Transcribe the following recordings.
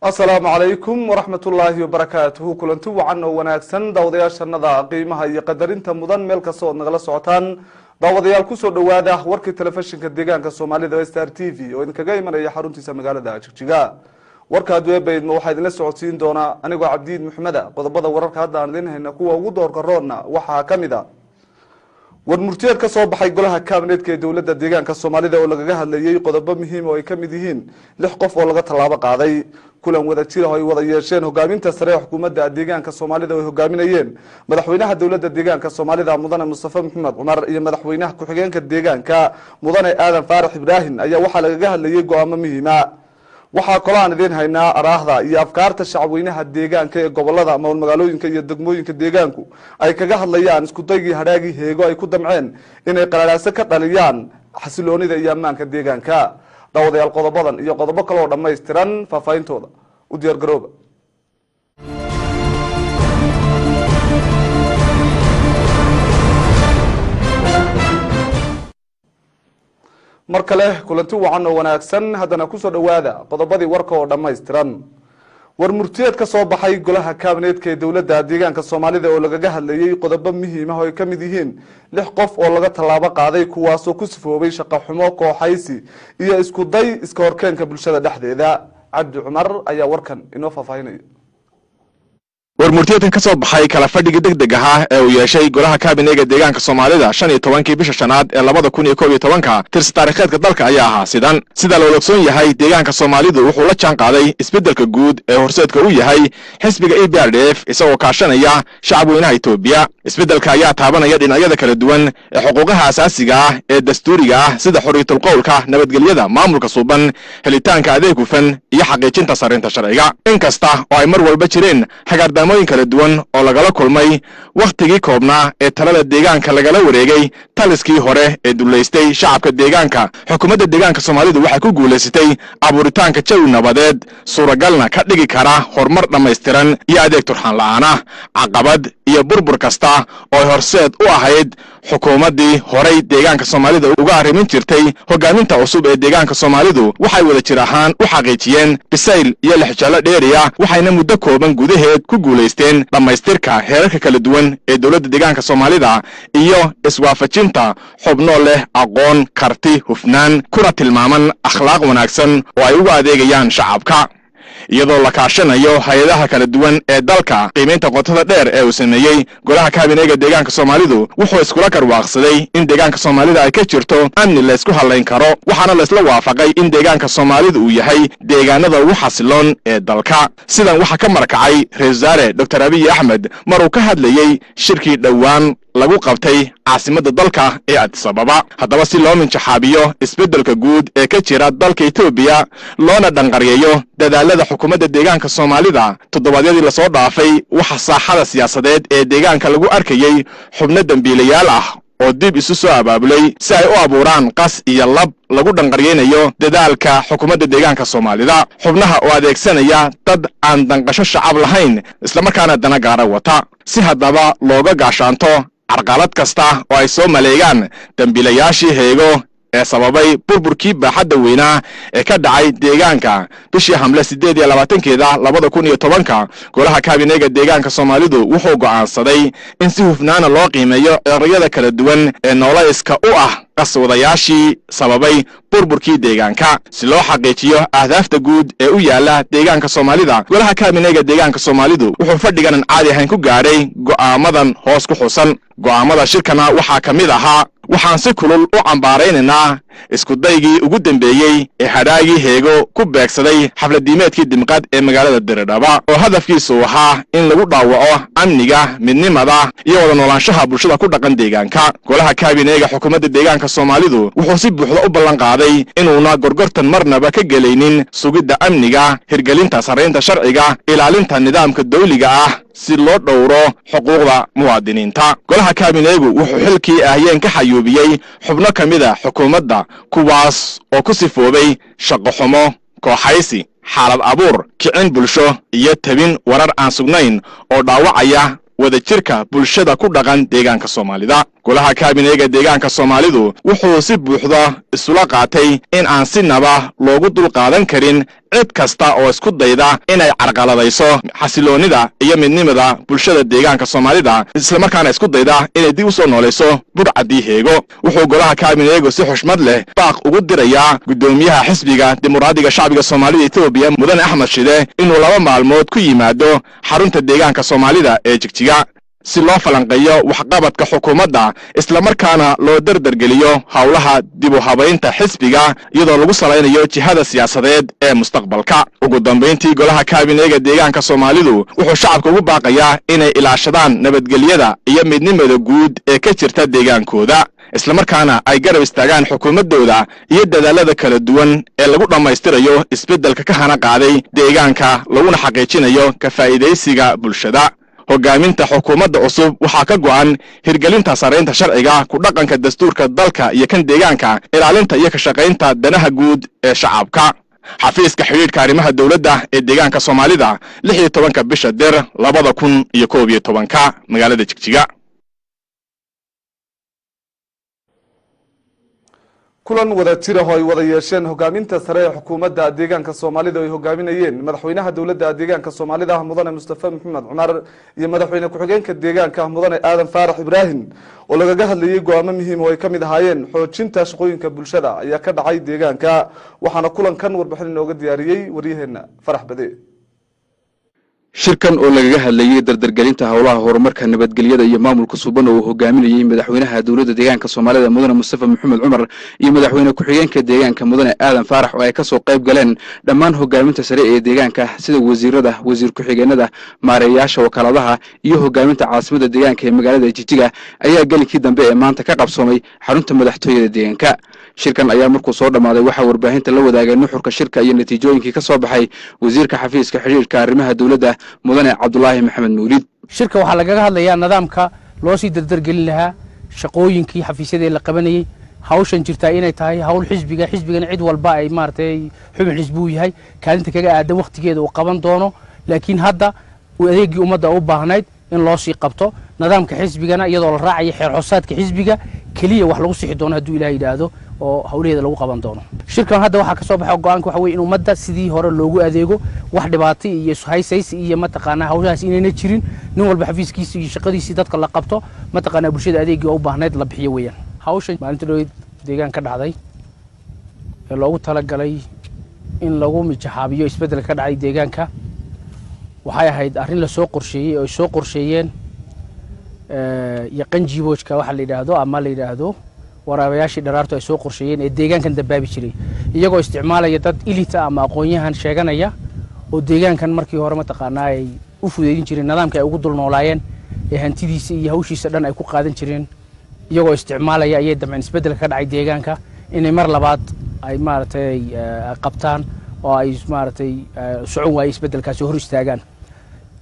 Asalaamu calaykum waraxmatullaahi wabarakaatuhu. Kulanti wacan oo wanaagsan, daawadayaashanada qiimaha iyo qadarinta mudan, meel kasta ood nagala socotaan. Daawadayaal, kusoo dhawaada warkii telefishinka deegaanka Soomaalida, Star TV, oo idinkaga imanaya xaruntiisa magaalada Jigjiga. Warka adweebaydma waxaa idinla socodsiin doonaa anigoo Cabdiid Maxmeda. Qodobada wararka hadda aan idin hayna kuwa ugu doorka roonna waxaa ka mid a war murtiyeed ka soo baxay golaha kabinetka ee dowladda deegaanka Soomaalida oo lagaga hadlayay qodobo muhiim oo ay ka mid yihiin 6 qof oo laga tallaabo qaaday. Kulan wada jir oo ay wada yeesheen hogaaminta sare ee xukuumadda deegaanka Soomaalida oo ay hogaaminayeen madaxweynaha dowladda deegaanka Soomaalida, Mudane Mustafa Maxamed Cumar, iyo madaxweynaha ku-xigeenka deegaanka, Mudane Aadan Faarax Ibraahim, ayaa waxaa lagaga hadlayay go-aamo muhiima. Waxaa kaloo aan idiin haynaa araahda iyo afkaarta shacabweynaha deegaanka ee gobolada, mawl magaalooyinka iyo degmooyinka deegaanku ay kaga hadlayaan iskudaygii hadhaagii Heego ay ku damceen inay qalalaaso ka dhaliyaan xasiloonida iyo ammaanka deegaanka. Daawadayaal, qodobadan iyo qodobo kale oo dhammaystiran faahfaahintooda u diyaar garooba. Mar kale kulanti wacan oo wanaagsan. Haddana kusoo dhawaada qodobadii warka oo dhammaystiran. War murtiyeed ka soo baxay golaha kabinetka ee dowladda deegaanka Soomaalida oo lagaga hadlayay qodobo muhiim ah oo ay ka mid yihiin 6 qof oo laga tallaabo qaaday, kuwaasoo ku sifoobay shaqo xumo, kooxaysi iyo isku day iska horkeenka bulshada dhexdeeda. Cabdi Cumar ayaa warkan inoo faahfaahinaya. War murtiyeedkan ka soo baxay kala fadhigii deg deg ahaa ee uu yeeshay golaha kaabineyga deegaanka Soomaalida 15-kii bisha shanaad ee 2011-ka, tirsi taariikheedka dalka, ayaa ahaa sidan. Sida la ogsoon yahay, deegaanka Soomaalidu wuxuu la jaan qaaday isbeddelka guud ee horseedka u yahay xisbiga EPRDF, isagoo kaashanaya shacabweynaha Itoobiya. Isbeddelka ayaa taabanaya dhinacyada kala duwan ee xuquuqaha asaasiga ah ee dastuuriga ah, sida xorriyatul qowlka, nabadgelyada, maamulka suuban, helitaanka adeeg hufan iyo xaqiijinta sarrinta sharciga. In kasta oo ay mar walba jireen hagaardaamooyin kala duwan oo lagala kulmay wakhtigii koobnaa ee talada deegaanka lagala wareegay taliskii hore ee dullaystay shacabka deegaanka, xukuumadda deegaanka Soomaalidu waxay ku guulaysatay abuuritaanka jawi nabadeed suuragalna ka dhigi kara horumar dhammaystiran iyo adeeg turxaan la'aan ah. Caqabad iyo burbur kasta oo ay horseed u ahayd xukuumaddii horay deegaanka Soomaalida uga arrimin jirtay, hogaaminta cusub ee deegaanka Soomaalidu waxay wada jir ahaan u xaqiijiyeen bisayl iyo lexjalo dheeriya, waxayna muddo kooban gudaheed ku guulaysteen dhammaystirka heerarka kala duwan ee dowladda deegaanka Soomaalida iyo iswaafajinta xubno leh aqoon, karti, hufnaan kuna tilmaaman akhlaaq wanaagsan oo ay ugu adeegayaan shacabka, iyadoo la kaashanayo hay-adaha kala duwan ee dalka. Qiimaynta qotada dheer ee uu sameeyey golaha kaabineyga deegaanka Soomaalidu wuxuu iskula garwaaqsaday in deegaanka Soomaalida ay ka jirto amni laysku hadlayn karo, waxaana laysla waafaqay in deegaanka Soomaalidu uu yahay deegaanada ugu xasiloon ee dalka. Sidan waxaa ka marakacay ra-isul wasaare Doctor Abiy Axmed mar uu ka hadlayey shirkii dhowaan lagu qabtay caasimadda dalka ee Addis Ababa. Haddaba, si loo minjaxaabiyo isbeddelka guud ee ka jira dalka Etoobiya loona dhanqaryeeyo dadaalada xukuumadda deegaanka Soomaalida, toddobaadyadii lasoo dhaafay waxa saaxada siyaasadeed ee deegaanka lagu arkayey xubno dembiilayaal ah oo dib isu soo abaabulay si ay u abuuraan qas iyo lab lagu dhanqaryaynayo dadaalka xukuumadda deegaanka Soomaalida, xubnaha oo adeegsanaya dad aan danqasho shacab lahayn islamarkaana dana gaara wata. Si haddaba looga gaashaanto carqalad kasta oo ay soo maleegaan dembiilayaashii Heego ee sababay burburkii baaxadda weynaa ee ka dhacay deegaanka bishii Hamle 28-keeda 2010-ka, golaha kaabineyga deegaanka Soomaalidu wuxuu go'aansaday in si hufnaana loo qiimeeyo erayada kala duwan ee noolayska u ah qaswadayaashii sababay burburkii deegaanka, si loo xaqiijiyo ahdaafta guud ee u yaala deegaanka Soomaalida. Golaha kaabineyga deegaanka Soomaalidu wuxuu fadhiganan caadi ahayn ku gaadhay go'aamadan hoos ku xusan. Go'aamada shirkana waxaa ka mid ahaa: waxaan si kulul u cambaaraynaynaa iskudaygii ugu dambeeyey ee hadhaagii Heego ku beegsaday xafladiimeedkii Dimqad ee magaalada Diridhaba, oo hadafkiisu ahaa in lagu dhaawaco amniga, midnimada iyo wada noolaanshaha bulshada ku dhaqan deegaanka. Golaha kaabineega xukuumadda deegaanka Soomaalidu wuxuu si buuxda u ballan qaaday inuuna gorgortan marnaba ka gelaynin sugidda amniga, hirgelinta sarraynta sharciga, ilaalinta nidaamka dawliga ah si loo dhowro xuquuqda muwaadiniinta. Golaha kaabineegu wuxuu xilkii ahyeen ka xayuubiyey xubno ka mid a xukuumadda, kuwaas oo ku sifoobay shaqo xumo, kooxaysi, xaalad abuur, kicin bulsho iyo tabin warar aan sugnayn oo dhaawacaya wadajirka bulshada ku dhaqan deegaanka Soomaalida. Golaha kaabineega deegaanka Soomaalidu wuxuu si buuxda isula qaatay in aan sinaba loogu dulqaadan karin cid kasta oo isku dayda inay carqaladayso xasiloonnida iyo midnimada bulshada deegaanka Soomaalida, islamarkaana isku dayda inay dib u soo noolayso budhcaddii Heego. Wuxuu golaha kaabineegu si xushmad leh baaq ugu dirayaa guddoomiyaha Xisbiga Dimuqraadiga Shacbiga Soomaalida Etoobiya, Mudane Axmed Shide, inuu 2 maalmood ku yimaado xarunta deegaanka Soomaalida ee Jigjiga si loo falanqeeyo waxqabadka xukuumadda, islamarkaana loo derdergeliyo howlaha dib u habaynta xisbiga iyadoo lagu salaynayo jihada siyaasadeed ee mustaqbalka. Ugu dambayntii, golaha kaabineega deegaanka Soomaalidu wuxuu shacabka ugu baaqayaa inay ilaashadaan nabadgelyada iyo midnimada guud ee ka jirta deegaankooda, islamarkaana ay garab istaagaan xukuumaddooda iyo dadaalada kala duwan ee lagu dhammaystirayo isbeddelka ka hana qaaday deegaanka, laguna xaqiijinayo ka faa'iidaysiga bulshada. Hogaaminta xukuumadda cusub waxaa ka go'an hirgelinta saraynta sharciga, ku dhaqanka dastuurka dalka iyo kan deegaanka, ilaalinta iyo ka shaqaynta danaha guud ee shacabka. Xafiiska xidhiidhka arrimaha dowladda ee deegaanka Soomaalida, 16-ka bisha Dir 2011-ka, magaalada Jigjiga. Kulan wada jir ah oo ay wada yeesheen hogaaminta sare ee xukuumadda deegaanka Soomaalida oo ay hogaaminayeen madaxweynaha dowladda deegaanka Soomaalida, Mudane Mustafa Maxamed Cumar, iyo madaxweyne ku-xigeenka deegaanka, Mudane Aadan Faarax Ibraahim, oo lagaga hadlayay go-aamo muhiim oo ay ka mid ahaayeen xoojinta shaqooyinka bulshada, ayaa ka dhacay deegaanka. Waxaana kulankan warbixin inooga diyaariyey waryaheena Farax Bade. Shirkan oo lagaga hadlayey dardargelinta howlaha horumarka, nabadgelyada iyo maamulka suban oo uu hogaaminayey madaxweynaha dowladda deegaanka Soomaalida, Mudane Mustafa Maxamed Cumar, iyo madaxweyne ku-xigeenka deegaanka, Mudane Aadan Faarax, oo ay kasoo qayb galeen dhammaan hogaaminta sare ee deegaanka sida wasiirada, wasiir ku-xigeenada, maareeyaasha wakaaladaha iyo hogaaminta caasimada deegaanka ee magaalada Jijiga, ayaa gelinkii dambe ee maanta ka qabsoomay xarunta madaxtooyada deegaanka. Shirkan ayaa markuu soo dhammaaday waxaa warbaahinta la wadaagay nuxurka shirka iyo natiijooyinkii ka soo baxay wasiirka xafiiska xidhiirka arrimaha dowladda, Mudane Cabdulaahi Maxamed Mawlid. Shirka waxaa lagaga hadlayaa nidaamka loo sii dardargelin lahaa shaqooyinkii xafiisyadii la qabanayey. Hawshan jirtaa inay tahay hawl xisbiga, xisbigana cid walba ay maaragtay xubin xisbi uu yahay kaalinta kaga aadan wakhtigeeda uu qaban doono, laakiin hadda adeegii ummadda u baahnayd in loo sii qabto nidaamka xisbigana iyadoo la raacayo xeer xoosaadka xisbiga keliya wax lagu sixi doono hadduu Ilaah yidhaahdo oo hawlaheeda lagu qaban doono. Shirkan hadda waxaa ka soo baxay go-aanka waxa weye in ummadda sidii hore loogu adeego, wax dhibaato iyo haysaysi iyo mataqaanaa hawshahaas inayna jirin, nin walba xafiiskiisi iyo shaqadiisii dadka la qabto, mataqaanaa bulshada adeegii oo u baahnayd la bixiyo weeyaan. Hawshan maalinta dhoweyd deegaan ka dhacday ee loogu talagalay in lagu mijaxaabiyo isbeddelka ka dhacay deegaanka waxay ahayd arrin lasoo qorsheeyey oo ay soo qorsheeyeen yaqan jiboojka waxa la yidhaahdo ama la yidhaahdo waraabayaashii dharaartu ay soo qorsheeyeen ee deegaankan dambaabi jiray, iyagoo isticmaalaya dad elite ama aqoon-yahan sheeganaya oo deegaankan markii hore mataqaanaa ay u fudeydin jireen nidaamka ay ugu dul noolaayeen ee hantidiisa iyo hawshiisa dhan ay ku qaadan jireen. Iyagoo isticmaalaya ayay damceen isbeddelka ka dhacay deegaanka inay mar labaad ay maaragtay qabtaan oo ay maaragtay socon waaye isbeddelkaasi hor istaagaan.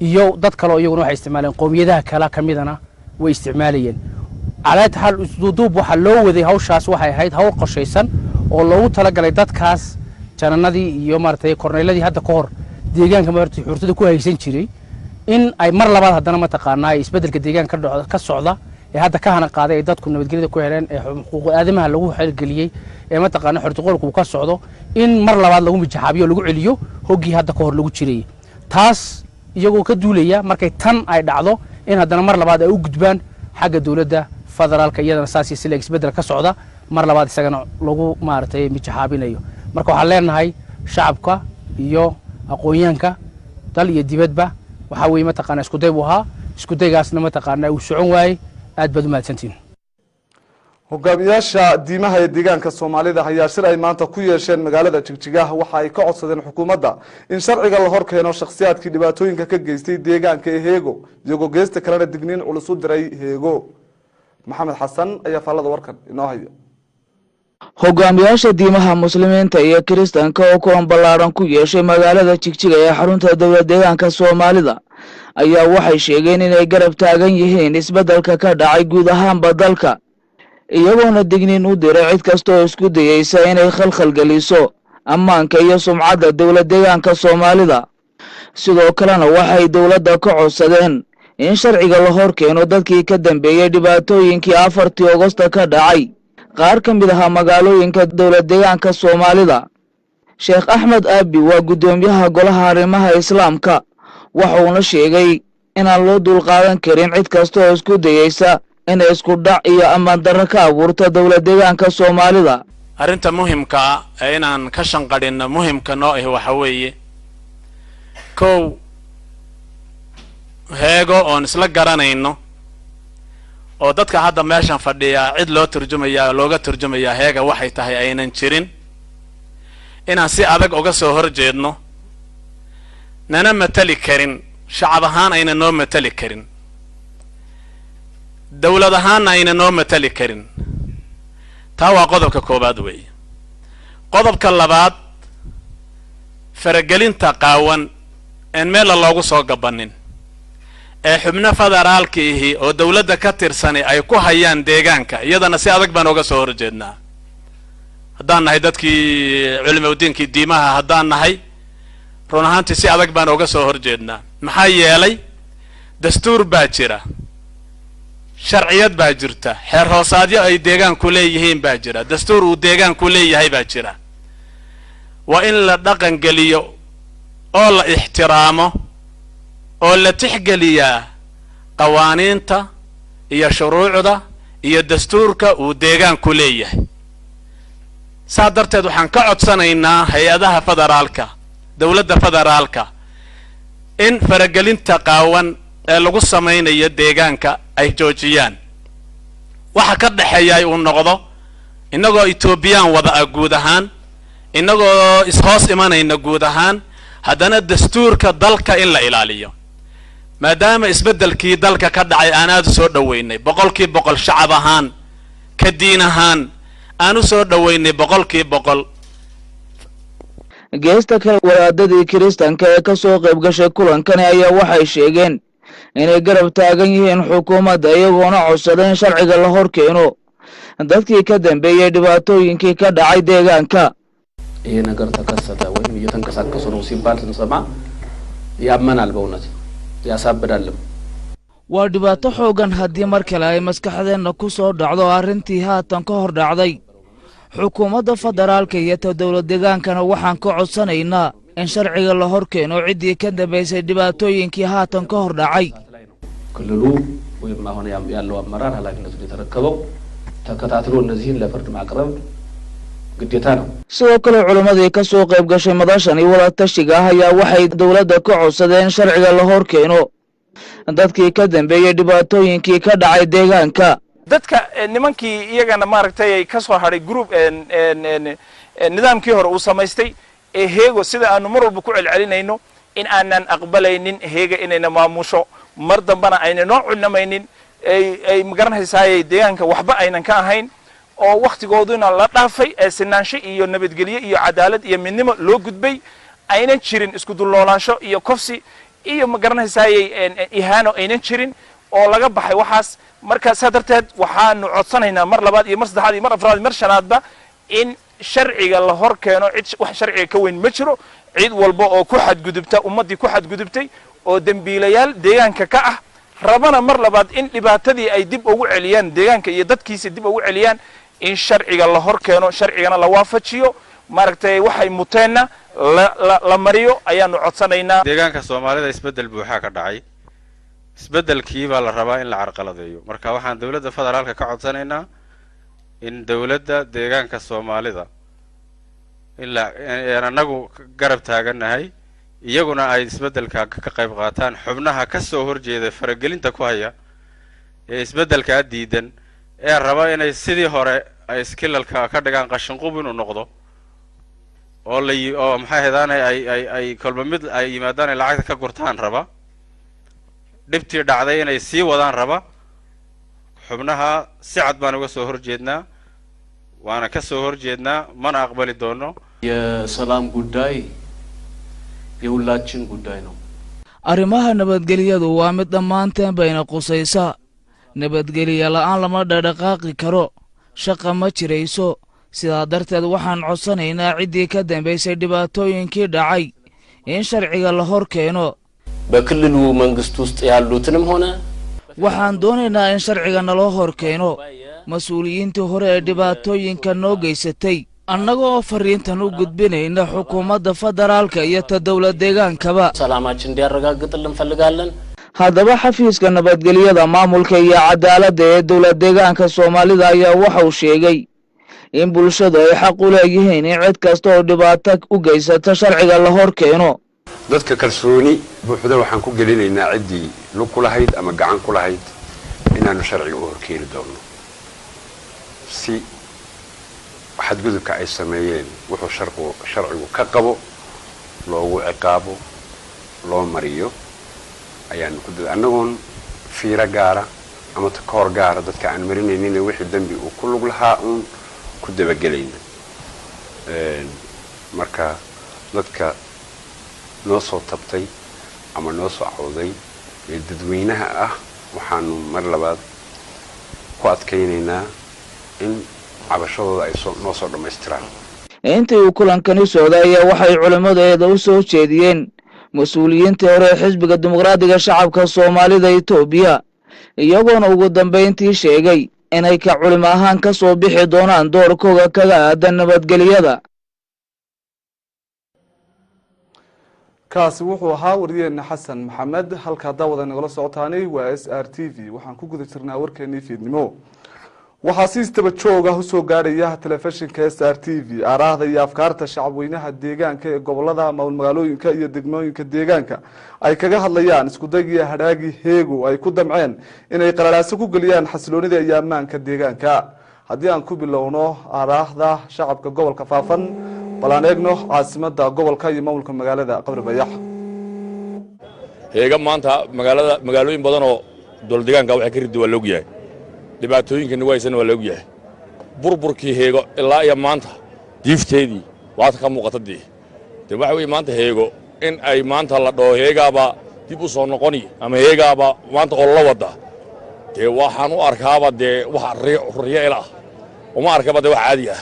Iyo dad kale oo iyaguna waxay isticmaaleen qowmiyadaha kale ka midana way isticmaalayeen. Calaa taxaal, isduuduub waxaa loo waday hawshaas waxay ahayd hawl qorshaysan oo loogu talagalay dadkaas jananadii iyo maaragtay korneyladii hadda ka hor deegaanka maaragtay xurtada ku haysan jiray in ay mar labaad haddana mataqaanaa isbeddelka deegaanka ka socda ee hadda ka hana qaaday, ee dadku nabadgelyada ku heleen, ee xuquuq aadamaha lagu xelgeliyey, ee mataqaana xortiqoolku uu ka socdo, in mar labaad lagu mijaxaabiyo, lagu celiyo hoggii hadda ka hor lagu jirayay. Taas iyagoo ka duulaya markay tan ay dhacdo in haddana mar labaad ay u gudbaan xagga dowladda federaalka, iyadana saas iyo sileeg isbeddel ka socda mar labaad isagana lagu maaragtay mijaxaabinayo. Marka waxaan leenahay shacabka iyo aqoon-yahanka dal iyo dibadba, waxaa weeye mataqaana isku day buu ahaa, isku daygaasna mataqaana uu socon waayey. Aad baad u mahadsantihin. Hogaamiyaasha diimaha ee deegaanka Soomaalida ayaa shir ay maanta ku yeesheen magaalada Jigjigaha waxa ay ka codsadeen xukuumadda in sharciga la hor keeno shakhsiyaadkii dhibaatooyinka ka geystay deegaanka ee Heego, iyagoo geesta kalena digniin culus u diray Heego. Maxamed Xasan ayaa faallada warkan inoo haya. Hogaamiyaasha diimaha Muslimiinta iyo Kiristanka oo kulan ballaadhan ku yeeshay magaalada Jigjiga ee xarunta dowlad deegaanka Soomaalida ayaa waxay sheegeen inay garab taagan yihiin isbeddelka ka dhacay guud ahaanba dalka, iyagoona digniin u diray cid kasta oo isku dayeysa inay khalkhal geliso ammaanka iyo sumcadda dowlad deegaanka Soomaalida. Sidoo kalena waxay dowladda ka codsadeen In sharciga la hor keeno dadkii ka dambeeyey dhibaatooyinkii 4-tii Ogosta ka dhacay qaar ka mid ahaa magaalooyinka dowlad deegaanka Soomaalida. Sheekh Axmed Aabi waa guddoomiyaha golaha arrimaha Islaamka, waxuuna sheegay inaan loo dulqaadan karin cid kasta oo isku dayeysa inay isku dhac iyo ammaan darro ka abuurta dowlad deegaanka Soomaalida. Arrinta muhimka ah ee inaan ka shanqadhinno muhimka noo ah waxa weeye, kow, Heego oon isla garanayno oo dadka hadda meeshan fadhiyaa cid loo turjumayaa, looga turjumayaa Heega waxay tahay aynan jirin, inaan si adag uga soo hor jeedno, nana matali karin, shacab ahaan ayna noo matali karin, dawlad ahaanna ayna noo matali karin. Taa waa qodobka koowaad weeye. Qodobka labaad, faragelinta qaawan een meella loogu soo gabanin ee xubno federaalka ihi oo dawladda ka tirsani ay ku hayaan deegaanka, iyadana si adag baan uga soo horjeednaa. Haddaan nahay dadkii culimaudiinkii diimaha haddaan nahay, run ahaantii si adag baan uga soo horjeednaa. Maxaa yeelay, dastuur baa jira, sharciyad baa jirta, xeer hoosaadyo ay deegaanku leeyihiin baa jira, dastuur uu deegaanku leeyahay baa jira. Waa in la dhaqan geliyo oo la ixtiraamo oo la tixgeliyaa qawaaniinta iyo shuruucda iyo dastuurka uu deegaanku leeyahay. Saa darteed waxaan ka codsanaynaa hay-adaha federaalka, dowladda federaalka, in faragelinta qaawan ee lagu samaynayo deegaanka ay joojiyaan. Waxa ka dhexeeyay uu noqdo innagoo Etoobiyaan wada ah guud ahaan, innagoo is-hoos imanayna guud ahaan, haddana dastuurka dalka in la ilaaliyo. Maadaama isbeddelkii dalka ka dhacay aan aada u soo dhoweynay 100%, shacab ahaan ka diin ahaan aan u soo dhoweynay 100%. Geesta kale, wadaadadii Kiristanka ee ka soo qayb gashay kulankani ayaa waxay sheegeen inay garab taagan yihiin xukuumadda, iyagoona codsaday in sharciga la hor keeno dadkii ka dambeeyey dhibaatooyinkii ka dhacay deegaanka. ይሄ ነገር ተከሰተ ወይም እየተንቀሳቀሱ ነው ሲባል ስንሰማ ያመናል፣ በእውነት ያሳብዳልም። Waa dhibaato xooggan haddii mar kale ay maskaxdeenna ku soo dhacdo arrintii haatan ka hor dhacday. Xukuumadda federaalka iyo ta dowlad deegaankana waxaan ka codsanaynaa in sharciga la hor keeno ciddii ka dambaysay dhibaatooyinkii haatan ka hor dhacay. ክልሉ ወይም አሁን ያለው አመራር ኃላፊነቱን የተረከበው ተከታትሎ እነዚህን ለፍርድ ማቅረብ ግዴታ ነው። Sidoo kale, culimmadii ka soo qayb gashay madashani wada tashiga ah ayaa waxay dowladda ka codsadeen in sharciga la hor keeno dadkii ka dambeeyey dhibaatooyinkii ka dhacay deegaanka. Dadka nimankii iyagana maaragtay ay ka soo hadhay group nidaamkii hore uu samaystay ee Heego, sida aanu mar walba ku celcelinayno in aanan aqbalaynin Heega inayna maamusho mar dambana ayna noo cunamaynin, ay magaranaysaayay deegaanka waxba aynan ka ahayn oo wakhtigooduna la dhaafay, ee sinaansho iyo nabadgelyo iyo cadaalad iyo midnimo loo gudbay, aynan jirin isku dulnoolaansho iyo kofsi iyo magaranaysaayay ihaano aynan jirin oo laga baxay waxaas. Marka saa darteed waxaanu codsanaynaa mar labaad iyo mar saddexaad iyo mar afraad iyo mar shanaadba in sharciga la hor keeno. Cid wax sharciga ka weyn ma jiro. Cid walba oo ku xadgudubta ummaddii ku xadgudubtay oo dembiilayaal deegaanka ka ah, rabana mar labaad in dhibaatadii ay dib ugu celiyaan deegaanka iyo dadkiisa dib ugu celiyaan, in sharciga la hor keeno, sharcigana la waafajiyo, maaragtay waxay muteenna la mariyo ayaanu codsanaynaa. Deegaanka Soomaalida isbeddel buuxaa ka dhacay. Isbeddelkii baa la rabaa in la carqaladeeyo. Marka waxaan dowladda federaalka ka codsanaynaa in dowladda deegaanka Soomaalida in la annagu garab taagannahay, iyaguna ay isbeddelka ka qayb qaataan. Xubnaha ka soo horjeeda, faragelinta ku haya ee isbeddelkaa diidan ee raba inay sidii hore ay iskilalka ka dhigaan, qashinqub inuu noqdo oo la oo maxay ahaydaane ay kolba mid ay yimaadaan ay lacagta ka gurtaan raba, dhibtii dhacday inay sii wadaan raba, xubnaha si cad baan uga soo horjeednaa, waana ka soo horjeednaa, mana aqbali doono. የሰላም ጉዳይ የሁላችን ጉዳይ ነው። Arrimaha nabadgelyadu waa mid dhammaanteen bayna qusaysa. Nabadgelya la'aan lama dhadhaqaaqi karo, shaqa ma jirayso. Sidaa darteed waxaan codsanaynaa ciddii ka dambaysay dhibaatooyinkii dhacay in sharciga la hor keeno. በክልሉ መንግስት ውስጥ ያሉትንም ሆነ Waxaan doonaynaa in sharciga naloo hor keeno mas-uuliyiintii hore ee dhibaatooyinka noo geysatay, annaga oo fariintan u gudbinayna xukuumadda federaalka iyo ta dowlad deegaankaba. ሰላማችን እንዲያረጋግጥልን እንፈልጋለን። Haddaba xafiiska nabadgelyada, maamulka iyo cadaaladda ee dowlad deegaanka Soomaalida ayaa waxa uu sheegay in bulshadu ay xaq u leeyihiin in cid kasta oo dhibaato u geysata sharciga la hor keeno. Dadka kalsooni buuxda waxaan ku gelinaynaa ciddii lug ku lahayd ama gacan ku lahayd inaanu sharciga u horkeeni doono, si xadgudubka ay sameeyeen wuxuu sharqu sharcigu ka qabo loogu ciqaabo, loo mariyo ayaanu ku dad, annagoon fiiro gaara ama takoor gaara dadka aan marinaynin, wixii dembi uu ku lug lahaa uun ku dabagelayna. Marka dadka noo soo tabtay ama noo soo cawday ee dadweynaha ah, waxaanu mar labaad ku adkaynaynaa in cabashadooda ay soo noo soo dhammaystiraan. Intii uu kulankani socday ayaa waxay culimmadu eeda u soo jeediyeen mas-uuliyiintii hore ee Xisbiga Dimuqraadiga Shacabka Soomaalida Itoobiya, iyagoona ugu dambayntii sheegay inay ka culimo ahaan ka soo bixi doonaan doorkooga kaga aadan nabadgelyada. Kaasi wuxuu ahaa wariyeena Xasan Maxamed. Halkaa daawada nagala socotaani waa SRTV. Waxaan ku guda jirnaa warkeenii fiidnimo. Waxaa si istaba joog ah usoo gaadhaya telefishinka SRTV aaraahda iyo afkaarta shacabweynaha deegaanka ee gobolada, maamul magaalooyinka iyo degmooyinka deegaanka ay kaga hadlayaan iskudaygii hadhaagii Heego ay ku damceen inay qalalaaso ku geliyaan xasiloonida iyo ammaanka deegaanka. Haddii aan ku bilowno aaraahda shacabka gobolka Faafan, bal aan eegno caasimada gobolka iyo maamulka magaalada Qabri Bayax. Heega maanta magaalada, magaalooyin badan oo dowlad deegaanka waxay ka riddi waa la ogyahay, dhibaatooyinka nagu haysana waa la ogyahay. Burburkii Heego ilaa iyo maanta diifteedii waata ka muuqata. Dee waxa weeye, maanta Heego in ay maanta la dhaho Heegaaba dib u soo noqoni ama Heegaaba maanta oo la wada, dee waxaan u arkaaba dee wax riyo ila ah, uma arkaba dee wax caadi ah.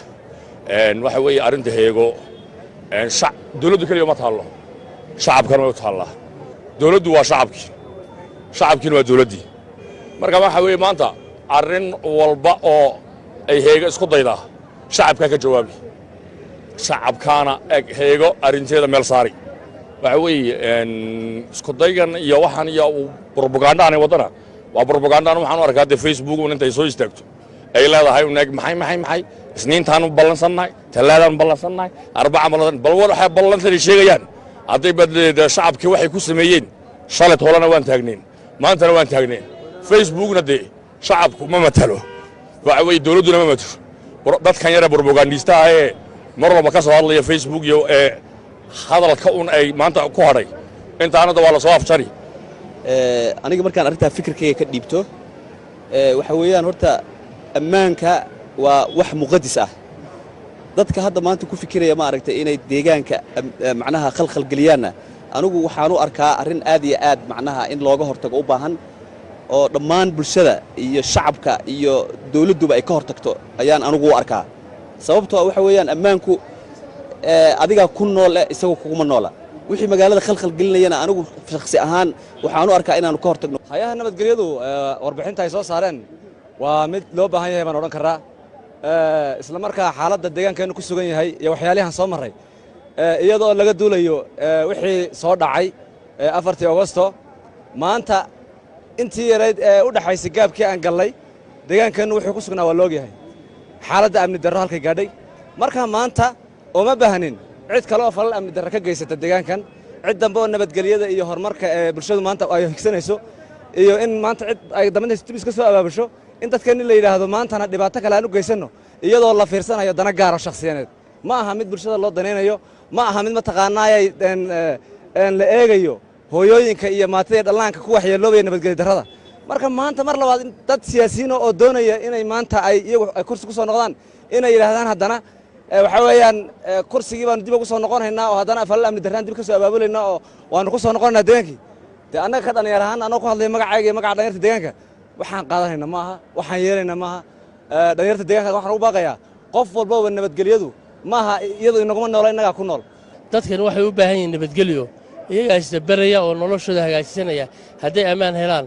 Waxa weeye, arrinta Heego dowladdu keliya uma taallo, shacabkana way u taallaa. Dowladdu waa shacabkii, shacabkiina waa dowladdii. Marka waxa weeye, maanta arrin walba oo ay Heego isku daydaa, shacabkaa ka jawaabi, shacabkaana eg Heego arrinteeda meel saari. Waxa weeye, isku daygan iyo waxaan iyo brobagandaan ay waddana waa brobagandaan. Waxaan u arkaa dee Facebook un intay soo istaagto ay leedahay un eeg maxay maxay maxay, Isniintaanu ballansannahay, Talaadaan ballansannahay, Arbacaan ballansan. Bal waxay ballansan ay sheegayaan hadday badleeda shacabkii waxay ku sameeyeen shalay toolana waan taagnayn, maantana waan taagnayn. Facebookna dee shacabku ma matalo, waxa weeye dowladduna ma matalo. Dadkan yare brobagandiistaha ee mar walba ka soo hadlaya Facebook iyo ee hadalka un ay maanta ku hadhay intaanada waa la soo afjari. Aniga markaan arrintaa fikirkayga ka dhiibto, waxa weeyaan, horta ammaanka waa wax muqadis ah. Dadka hadda maanta ku fikiraya, ma aragtay, inay deegaanka macnaha khalkhalgeliyaanna, anigu waxaan u arkaa arrin aad iyo aad macnaha in looga hortago u baahan, oo dhammaan bulshada iyo shacabka iyo dawladduba ay ka hortagto ayaan anigu u arkaa. Sababtoo waxa weeyaan, ammaanku adigaa ku nool eh, isagoo kuguma noola. Wixii magaalada khalkhal gelinayana, anigu shakhsi ahaan waxaan u arkaa inaanu ka hortagno. Hay-aha nabadgelyadu warbixinta ay soo saareen waa mid loo baahan yahay baan odhan karaa, isla markaa xaaladda deegaankeennu ku sugan yahay iyo waxyaalihan soo marray, iyadoo laga duulayo wixii soo dhacay 4-tii Ogosto. Maanta intii yarayd ee u dhexaysay gaabkii aan gallay, deegaankeennu wuxuu ku sugnaa waa loogyahay, xaaladda amni darro halkay gaadhay. Marka maanta uma baahnin cid kale oo falal amni darro ka geysata deegaankan, cid dambe oo nabadgelyada iyo horumarka ee bulshadu maanta ay higsanayso, iyo in maanta cid ay dambanta dib iska soo abaabusho in dadkeenni la yidhaahdo maantana dhibaato kale aan u geysanno, iyadoo la fiirsanayo dana gaaro shakhsiyaneed. Ma aha mid bulshada loo danaynayo, ma aha mid mataqaanaayay la eegayo hooyooyinka iyo maatida dhallaanka ku waxyeeloobaya nabadgelyo darrada. Marka maanta mar labaad dad siyaasiyiin oo doonaya inay maanta ay iyagu ay kursi ku soo noqdaan, inay yidhaahdaan haddana waxa weeyaan kursigii baanu dib ugu soo noqonaynaa, oo haddana falal amni darraan dib ka soo abaabulaynaa, oo waanu ku soo noqonaynaa deegaankii. Dee annaga ka dhallinyar ahaan, anoo ku hadlaya magacayga iyo magaca dhalinyarta deegaanka, waxaan qaadanayna maaha, waxaan yeelayna maaha. Dhalinyarta deegaanka waxaan ugu baaqayaa qof walbaba, nabadgelyadu maaha iyadu inaguma noola, innagaa ku nool. Dadkan waxay u baahan yihiin nabadgelyo Iyagaa isdabaraya oo noloshooda hagaajisanaya hadday ammaan helaan.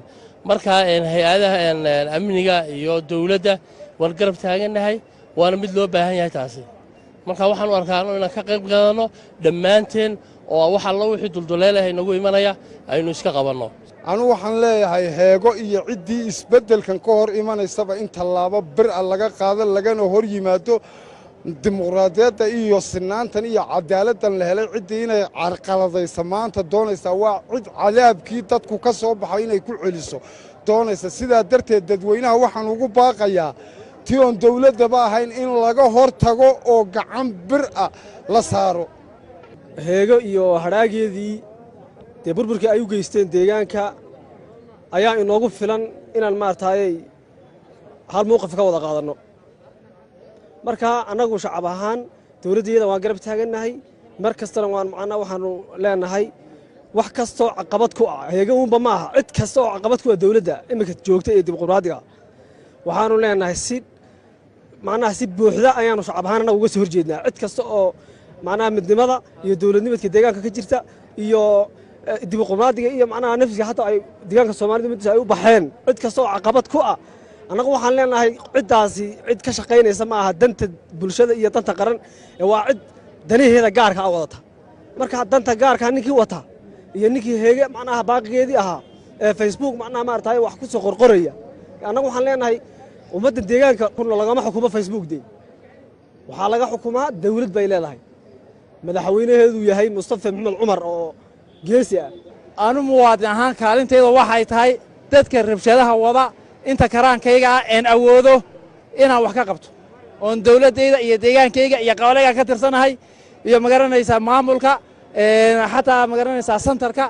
Marka hay-adaha amniga iyo dowladda waan garab taagannahay, waana mid loo baahan yahay taasi. Marka waxaan u arkaa inaan ka qayb qaadanno dhammaanteen oo wax allo wixii dulduleelaha inagu imanaya aynu iska qabanno. Anu waxaan leeyahay Heego iyo ciddii isbeddelkan ka hor imanaysaba in tallaabo bir a laga qaado, lagana hor yimaado dimuqraadiyadda iyo sinaantan iyo cadaaladdan la helay. Ciddii inay carqaladaysa maanta doonaysaa waa cid cadaabkii dadku ka soo baxay inay ku celiso doonaysa. Sidaa darteed dadweynaha waxaan ugu baaqayaa ti oon dawladdaba ahayn in laga hor tago oo gacan bir ah la saaro. Heego iyo hadhaageedii dee burburkii ay u geysteen deegaanka ayaa inoogu filan inaan maarataayey hal mowqif ka wada qaadanno. Marka annagu shacab ahaan dowladdayada waan garab taagannahay mar kastana, waan macnaa waxaanu leenahay wax kastoo caqabad ku ah Heego uunba ma aha, cid kasta oo caqabad ku ah dowladda iminka joogta ee dimuqraadiga waxaanu leenahay si macnaha si buuxda ayaanu shacab ahaan annagu uga soo horjeednaa. Cid kasta oo macnaha midnimada iyo dowladnimadka deegaanka ka jirta iyo dimuqraadiga iyo macnaha nafsiga hataa ay deegaanka Soomaalida middiisa ay u baxeen, cid kasta oo caqabad ku ah annagu waxaan leenahay ciddaasi cid ka shaqaynaysa ma aha danta bulshada iyo danta qaran ee waa cid danaheeda gaarka ah wadata. Marka danta gaarka ninkii wata iyo ninkii Heege macnaha baaqigeedii ahaa ee Facebook macnaha maaragtay wax ku soo qorqoraya, annagu waxaan leenahay ummadda deegaanka kuna lagama xukumo Facebook, de waxaa laga xukumaa dawlad bay leedahay, madaxweynaheedu yahay Mustafa Maxamed Cumar oo geesi ah. Anu muwaadin ahaan kaalintayda waxay tahay dadka rabshadaha wada inta karaankayga ah een awoodo inaan wax ka qabto oon dawladdayda iyo deegaankayga iyo qabalayga ka tirsanahay iyo magaranaysaa maamulka, xataa magaranaysaa santarka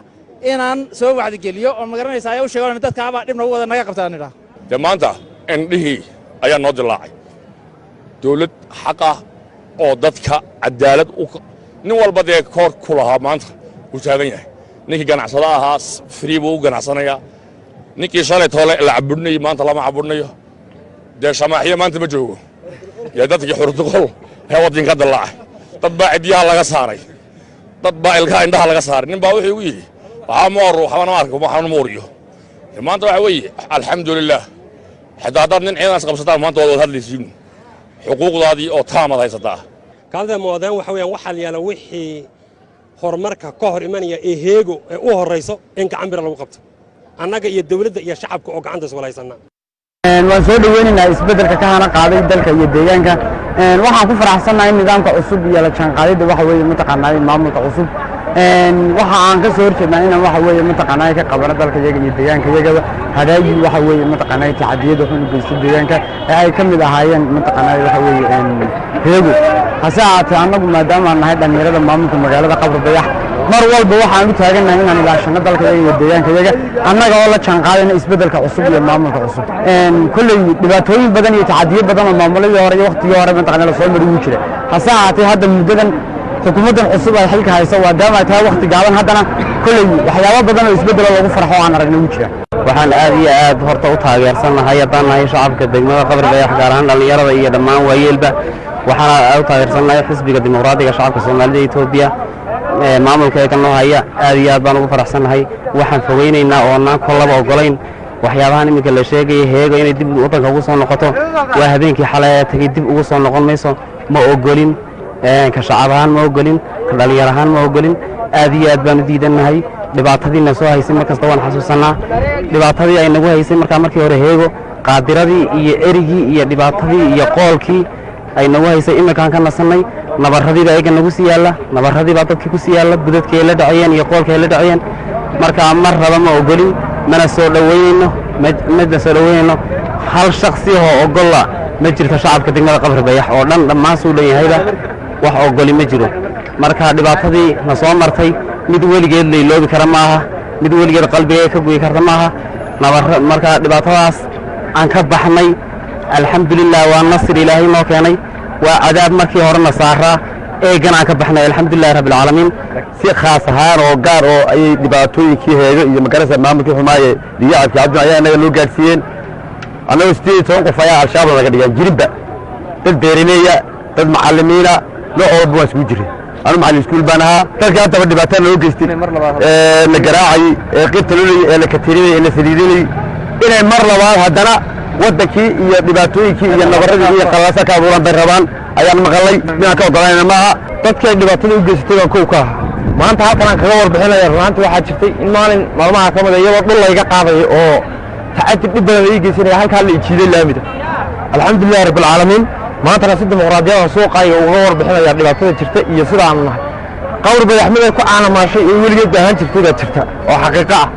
inaan soo wacdigeliyo oo magaranaysaa ayaa u sheego dadkaabaa dhib nagu wada naga qabtaan idhaa. Dee maanta indhihii ayaa noo dilaacay dawlad xaq ah oo dadka cadaalad u nin walba dee koor ku lahaa maanta wuu taagan yahay. Ninkii ganacsada ahaa free buu u ganacsanayaa, ninkii shalay toole la cabudhinayay maanta lama cabudhinayo. Dee shamaaxiyo maanta ma joogo, dee dadkii xurduqol ee waddanka dilaacay, dad baa cidyaha laga saaray, dad baa ilkaha indhaha laga saaray. Nin baa wuxuu igu yidhi waxaa ma oru waxbana ma arko waxaana ma uriyo. Maanta waxa weeye alxamdulilah, xitaa haddaad nin ciidan qabsataan maanta waad wada hadlaysiin, xuquuqdaadii oo taamad haysataa. Kaalida muwaadiniin waxa weeyaan waxaa la yaala wixii horumarka ka hor imanaya ee Heego ee u horrayso in gacan bira lagu qabto, annaga iyo dawladda iyo shacabka oo gacanta iswala haysanaa. Waan soo dhaweynaynaa isbeddelka ka hana qaaday dalka iyo deegaanka. Waxaan ku faraxsannahay nidaamka cusub iyo la jaanqaadidda waxa weeye mataqaanaa maamulka cusub. Waxa aan ka soo horjeednaa inaan waxa weeye mataqaanaa ka qabano dalka iyaga iyo deegaanka iyagaba hadaagii waxa weeye mataqaanaa tacadiyada xun u geystay deegaanka ee ay ka mid ahaayeen mataqaanaa waxa weeye Heego. Hase ahaatee annagu maadaama aan nahay dhallinyarada maamulka magaalada Qabri Bayax, mar walba waxaan u taagannahay inaan ilaashano dalka iyaga iyo deegaanka iyaga, annaga oo la jaanqaadayna isbeddelka cusub iyo maamulka cusub. Kolley dhibaatooyin badan iyo tacadiyo badan oo maamuladii hore iyo waqtigii hore mataqaanaa lasoo mari wuu jira. Hase ahaatee hadda muddadan xukuumaddan cusub ay xilka hayso maadaama ay tahay waqti gaaban, haddana kolley waxyaabo badan oo isbeddelo lagu farxo aan aragnay wuu jira. Waxaan aad iyo aad horta u taageersannahay haddaan nahay shacabka degmada Qabri Bayax, gaar ahaan dhallinyarada iyo dhammaan waayeelba, waxaan aad u taageersannahay xisbiga dimuqraadiga shacabka Soomaalida Etoobiya maamulka ee ka noo haya. Aad iyo aad baan ugu faraxsannahay. Waxaan fogeynaynaa oonaan kollaba ogolayn waxyaabahan iminka la sheegaya Heego inay dib waddanka ugu soo noqoto. Waa habeenkii xalay ee tegey, dib ugu soo noqon mayso. Ma ogolin, ka shacab ahaan ma ogolin, ka dhallinyar ahaan ma ogolin. Aad iyo aad baan u diidannahay. Dhibaatadiina soo haysay mar kasta waan xasuusannaa, dhibaatadii ay nagu haysay markaa markii hore Heego, qaadiradii iyo erigii iyo dhibaatadii iyo qoolkii ay nagu haysay. Iminkaan ka nasannay, nabarradii baa iyaga nagu sii yaalla, nabarradii baa dadkii ku sii yaalla, budadkii ay la dhacayeen iyo qoolkii ay la dhacayeen. Marka mar raba ma ogolin, mana soo dhoweynayno, mana soo dhoweynayno. Hal shaksi oo ogolla ma jirto shacabka degmada Qabri Bayax oo dhan, dhammaan suu dhan yahayba wax ogoli ma jiro. Marka dhibaatadii na soo martay mid weligeed la iloobi kara maaha, mid weligeed qalbiga ka goyi karta maaha nabar. Marka dhibaatadaas aan ka baxnay alxamdulilah, waa nasr Ilaahay noo keenay, waa cadaab markii horena saaraa eegan aan ka baxnay, alxamdulilahi rabbilcaalamiin. Si khaas ahaan oo gaar oo ayay dhibaatooyinkii Heego iyo magarasa maamulkii xumaaye dhiyacabkii Cabdi ayaa innaga noo gaadhsiiyeen. Annagoo 18 qof ayaa Al-Shabaab laga dhigaan jiribba, dad beeraleeya, dad macallimiina, nooc walba waan isugu jiray. Anu macallin iskuul baan ahaa. Dadka haddaba dhibaatada loo geystay ee la garaacayey, ee qibta loo, ee la katirinayay, ee la saliidinayay, inay mar labaad haddana waddankii iyo dhibaatooyinkii iyo nabaradii iyo qalaasa ka abuuraan bay rabaan ayaan maqalay. Midaan ka ogolanayna maaha. Dadkii ay dhibaatada u geysatay baan kow ka ahaa. Maanta halkan aan kaga warbixinaya, runaantii waxaa jirtay in maalin maalmaha ka mid a, iyadoo dhul layga qaadayo oo tacaddi dhib badan la ii geysanaya, halkaa la ijiiday laamida. Alxamdulillahi rabbilcaalamiin, maantana si dimuqraadiyadan suuqaayo uga warbixinaya dhibaatada jirta iyo sida aanu nahay. Qawr Bayax mid ay ku caanamaashay oo weligeed baahan jirtay baa jirta oo xaqiiqo ah.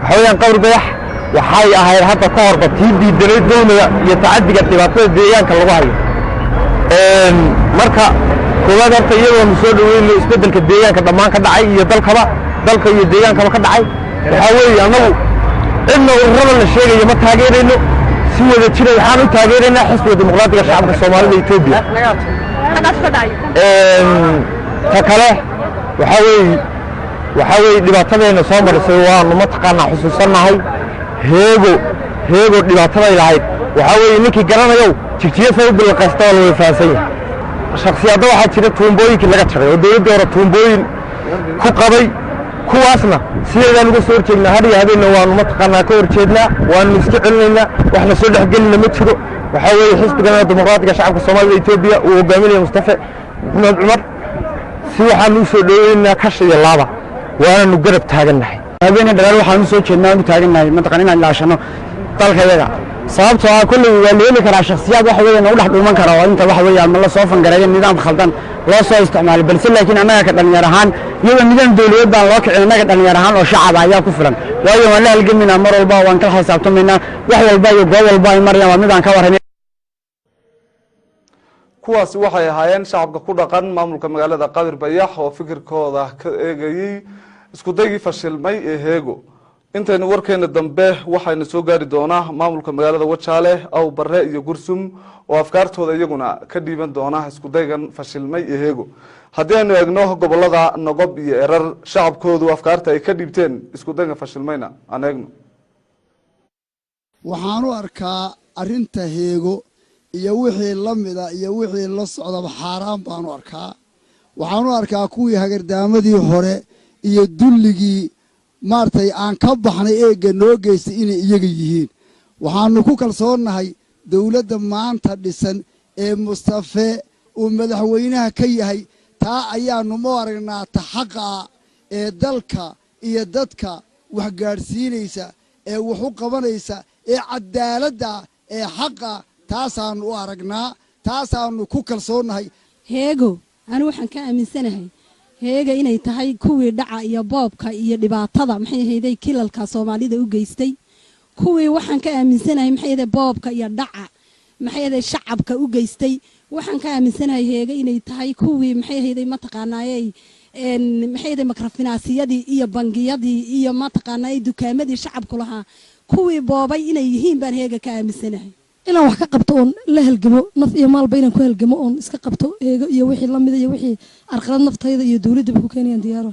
Waxa weeyaan, Qawr Bayax waxay ahayd hadda ka horba tii diidanayd dulmiga iyo tacaddiga dhibaatada deegaanka lagu hayo. Marka koowaad horta, iyadoonu soo dhaweyno isbeddelka deegaanka dhammaan ka dhacay iyo dalkaba, dalka iyo deegaankaba ka dhacay, waxaa weeye annagu cidna ururada la sheegayo ma taageerayno. Si wada jira waxaan u taageeraynaa Xisbiga Dimuqraadiga Shacabka Soomaalida Etoobiya. Ta kale waxaa weeye dhibaatadayna soo marisay waanu mataqaanaa xusuusannahay. Heego, Heego dhibaataday lahayd waxaa weeye ninkii garanayow Jigjiya say u bilaqaysta waa la wada fahansan yahay. Shaksiyadda waxaa jira tuumbooyinkii laga jaray oo dowladdii hore tuumbooyin ku qabay, kuwaasna sideedaan uga soo horjeednaa. Har iyo habeenna waanu mataqaanaa ka horjeednaa, waanu iska celinaynaa, waxna soo dhexgelina ma jiro. Waxaa weeye Xisbigana Dimuqraadiga Shacabka Soomaalida Etoobiya uu hogaaminaya Mustafe Maxamed Cumar si waxaanu u soo dhoweynaynaa kash iyo laaba, waananu garab taagannahay. Habeenna dhalaal waxaan u soo jeednaa, u taagannahay mataqan inaan ilaashano dalkayaga, sababtoo ah kolley waa la heli karaa shakhsiyaad waxa weeye nagu dhex dhuuman kara oo inta waxa weeye ama la soo fangareeyo nidaam khaldan loo soo isticmaalo. Balse laakiin annaga ka dhalinyar ahaan, iyadoo nidaam dowladeed baan loo kicin, annaga dhalinyar ahaan oo shacab ah ayaa ku filan, waayo waan la halgamaynaa mar walba, waan kala xisaabtamaynaa wax walba iyo goob walba ay marayaan, waa mid aan ka warrayn. Kuwaasi waxay ahaayeen shacabka ku dhaqan maamulka magaalada Qabir Bayax oo fikirkooda ka eegayey isku daygii fashilmay ee Heego. Intaynu warkeena dambe waxayna soo gaari doonaa maamulka magaalada Wajaale, Aw Bare iyo Gursum oo afkaartooda iyaguna ka dhiiban doona isku daygan fashilmay ee Heego. Haddii aynu eegno gobolada Nogob iyo Erar, shacabkoodu afkaarta ay ka dhiibteen isku daygan fashilmayna aan eegno. Waxaan u arkaa arrinta Heego iyo wixii la mida iyo wixii la socdaba xaaraan baan u arkaa. Waxaan u arkaa kuwii hagardaamadii hore iyo dulligii maaragtay aan ka baxnay eegga noo geystay inay iyaga yihiin. Waxaannu ku kalsoonnahay dowladda maanta dhisan ee Mustafe uu madaxweynaha ka yahay. Taa ayaannu ma aragnaa ta xaqa ah ee dalka iyo dadka wax gaadhsiinaysa ee wax u qabanaysa ee caddaaladda ee xaqa. Taasaannu u aragnaa, taasaannu ku kalsoonnahay. Heego anu waxaan ka aaminsanahay Heega inay tahay kuwii dhaca iyo boobka iyo dhibaatada, maxay ahayday, kilalka Soomaalida u geystay. Kuwii waxaan ka aaminsanahay, maxay ahayday, boobka iyo dhaca, maxay ahayday, shacabka u geystay. Waxaan ka aaminsanahay Heega inay tahay kuwii, maxay ahayday, mataqaanaayey, maxay ahayday, microfinanceyadii iyo bangiyadii iyo mataqaanaayey dukaamadii shacabku lahaa kuwii boobay inay yihiin baan Heega ka aaminsanahay. Inaan wax ka qabto oon la halgamo, naf iyo maalba inaan ku halgamo oon iska qabto Heego iyo wixii lamida iyo wixii arqalad naftayda iyo dowladdaba ku keenayaan diyaaro.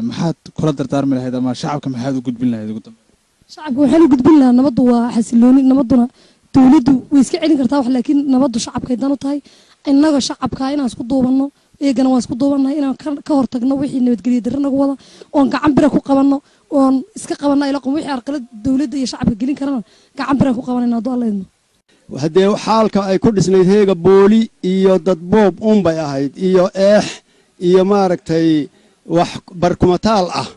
Maxaad kula dardaarmi lahayd ama shacabka maxaad u gudbin lahayd ugu dambeyn? Shacabka waxaan u gudbin lahaa, nabaddu waa xasilooni. Nabadduna dowladdu way iska celin kartaa wax, laakiin nabaddu shacabkay dan u tahay. Innaga shacabka inaan isku duubanno, iyagana waan isku duubannahay, inaan ka hortagno wixii nabadgelyo darro nagu wada oon gacan bira ku qabanno oon iska qabanno ila qom wixii arqalad dowladda iyo shacabka gelin karana gacan biraan ku qabanayna hadduu Alla idmo. Haddee xaalka ay ku dhisnayd Heega booli iyo dadboob uunbay ahayd iyo eex iyo maaragtay wax barkumataal ah.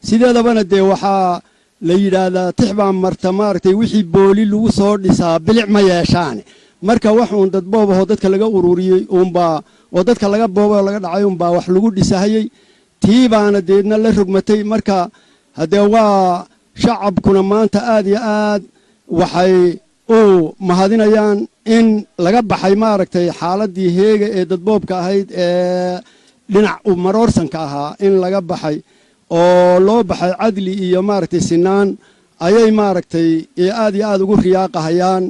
Sideedabana dee waxaa la yidhaahdaa tix baa marta, maaragtay, wixii booli lagu soo dhisaa bilic ma yeeshaane. Marka wax uun dadboob ahoo dadka laga ururiyey uunbaa oo dadka laga boobay oo laga dhacay uunbaa wax lagu dhisahayey, tii baana deedna la rogmatay. Marka haddee waa shacabkuna maanta aad iyo aad waxay u mahadinayaan in laga baxay maaragtay xaaladdii Heega ee dadboobka ahayd ee dhinac maroorsanka ahaa, in laga baxay oo loo baxay cadli iyo maaragtay sinaan ayay maaragtay aad iyo aad ugu riyaaqahayaan.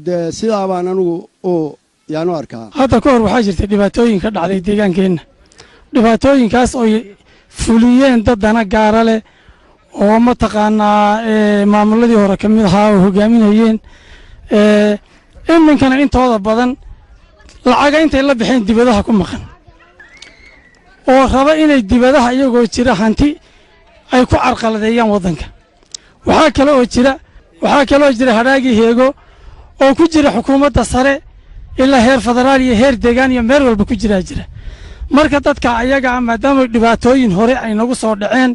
Dee sidaa baan anigu u yaan u arkaa. Hadda ka hor waxaa jirtay dhibaatooyin ka dhacday deegaankeenna, dhibaatooyinkaas oy fuliyeen dad dana gaara leh oo mataqaanaa maamuladii hore ka mid ahaa oo hogaaminayeen. Iminkana intooda badan lacaga intay la baxeen dibadaha ku maqan. oo raba inay dibadaha iyagoo jira hanti ay ku carqaladeeyaan waddanka. Waxaa kale oo jira, waxaa kaloo jira hadhaagii Heego oo ku jira xukuumadda sare ilaa heer federaal iyo heer deegaan iyo meel walba ku jiraa jira. Marka dadka ayaga ah, maadaama dhibaatooyin hore ay nagu soo dhaceen,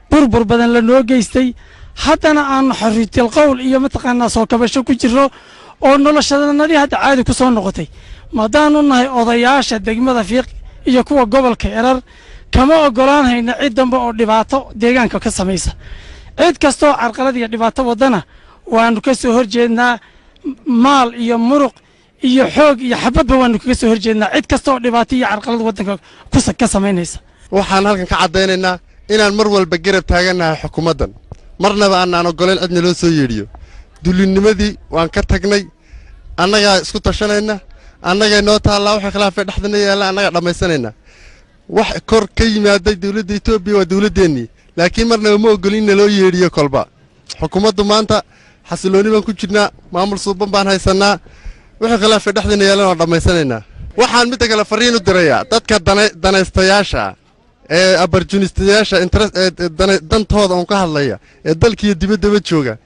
burbur badan la noo geystay, haddana aanu xorriyatil qowl iyo mataqaanaa soo kabasho ku jirro oo noloshadanadii hadda caadi ku soo noqotay, maadaanu nahay odayaasha degmada Fiiq iyo kuwa gobolka Erar, kama ogolaan hayna cid dambe oo dhibaato deegaanka ka samaysa. Cid kastoo carqalad iyo dhibaato waddana waanu ka soo horjeednaa, maal iyo muruq iyo xoog iyo xabadba waanu kaga soo horjeednaa cid kasta oo dhibaato iyo carqalad waddanka ka samaynaysa. Waxaan halkan ka caddaynaynaa inaan mar walba garab taagannahay xukuumaddan, marnaba aanaan oggolayn cidna loo soo yeedhiyo. Dullinnimadii waan ka tagnay, annagaa isku tashanayna, annagay noo taallaa. Waxa khilaafay dhexdana yaalla annagaa dhammaysanayna. Wax kor ka yimaaday dawladda Etoobiya waa dawladdeennii, laakiin marnaba ma oggolin in naloo yeedhiyo kolba. Xukuumaddu maanta xasilloonni baan ku jirnaa, maamul suuban baan haysannaa, wixii khilaafay dhexdana yaallana waan dhammaysanaynaa. Waxaan midda kale farriin u dirayaa dadka danaystayaasha ee abarjunistayaasha dantooda uun ka hadlaya ee dalkiiyo dibaddaba jooga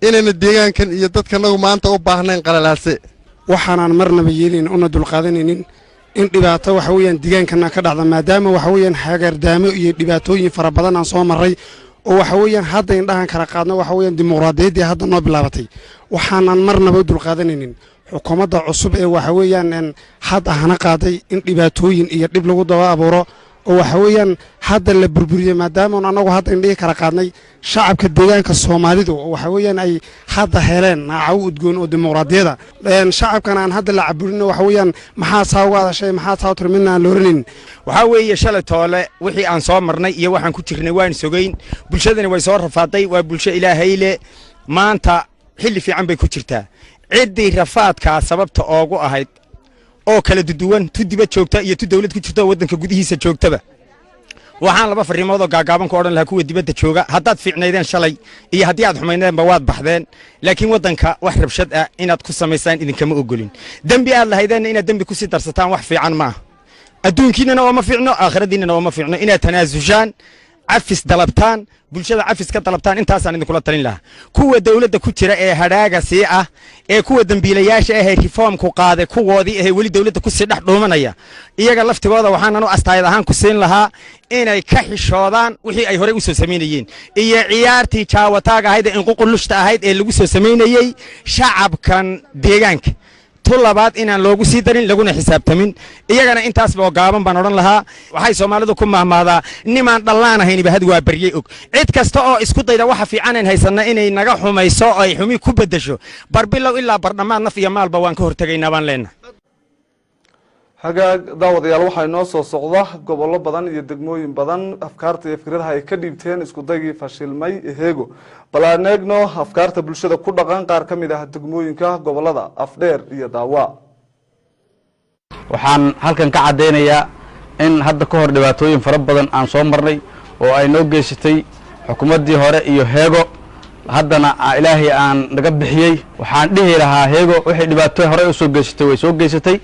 inayna deegaankan iyo dadkanagu maanta u baahnayn qalalaase. Waxaanaan marnaba yeelin una dulqaadanaynin in dhibaato waxa weeyaan deegaankana ka dhacda, maadaama waxa weeyaan hagardaamo iyo dhibaatooyin fara badan aan soo marray oo waxa weeyaan hadda indhahan kala qaadno waxa weeyaan dimuqraadiyaddii hadda noo bilaabatay. Waxaanaan marnaba u dulqaadanaynin xukuumadda cusub ee waxa weeyaan hadda hana qaaday in dhibaatooyin iyo dhib lagu daba abuuro oo waxa weeyaan hadda la burburiyey, maadaama annagu hadda indhihii kala qaadnay shacabka deegaanka Soomaalidu oo waxa weeyaan ay hadda heleen naacaw udgoon oo dimuqraadiyada, shacabkan aan hadda la caburino waxa weeyaan maxaa saa uga hadashay, maxaa saa u tiri, midna aan la oranayn. Waxaa weeye shalay toole wixii aan soo marnay iyo waxaan ku jirnay waan sogayn. Bulshadani way soo rafaaday, waa bulsho Ilaahay leh, maanta xilli fiican bay ku jirtaa. Ciddii rafaadkaa sababta oogu ahayd oo kala duduwan, tu dibad joogta iyo tu dawlad ku jirta oo waddanka gudihiisa joogtaba, waxaan laba farriimood oo gaagaaban ku odhan lahaa kuwa dibadda jooga: haddaad fiicnaydeen shalay iyo haddii aad xumaydeenba waad baxdeen, laakiin waddanka wax rabshad ah inaad ku samaysaan idinkama ogolin. Dembi aad lahaydeenna inaad dembi kusii darsataan wax fiican ma ah, adduunkiinana ooma fiicno, aakhiradiinana ooma fiicno. Inaad tanaasushaan, cafis dalabtaan, bulshada cafis ka dalabtaan, intaasaan idinkula talin lahaa. Kuwa dawladda ku jira ee hadhaaga sii ah ee kuwa dembiilayaasha ahee reformku qaaday kuwoodii ahee weli dawladda kusii dhex dhuumanaya, iyaga laftigooda waxaanan u astaayad ahaan ku siin lahaa inay ka xishoodaan wixii ay horey u soo samaynayeen iyo ciyaartii jaawataaga ahayd ee inququlushta ahayd ee lagu soo samaynayey shacabkan deegaanka. Tu labaad inaan loogu sii darin laguna xisaabtamin iyagana, intaasba oo gaaban baan odhan lahaa. Waxay Soomaalidu ku mahmaadaa nimaan dhallaan ahayniba had waa baryey og. Cid kasta oo isku dayda waxa fiican haysanna inay naga xumayso oo ay xumi ku beddesho, barbilow ilaa bardhammaad naf iyo maalba waan ka hortegaynaa baan leenahay. Hagaag daawadayaal, waxaa inoo soo socda gobollo badan iyo degmooyin badan afkaarta iyo fikradaha ay ka dhiibteen isku daygii fashilmay Heego. Bal aan eegno afkaarta bulshada ku dhaqan qaar ka mid ah degmooyinka gobolada Afdheer iyo Daawa. Waxaan halkan ka caddaynayaa in hadda ka hor dhibaatooyin fara badan aan soo marnay oo ay noo geysatay xukuumaddii hore iyo Heego, haddana Ilaahay aan naga bixiyey. Waxaan dhihi lahaa Heego wixii dhibaato horey u soo geysatay way soo geysatay,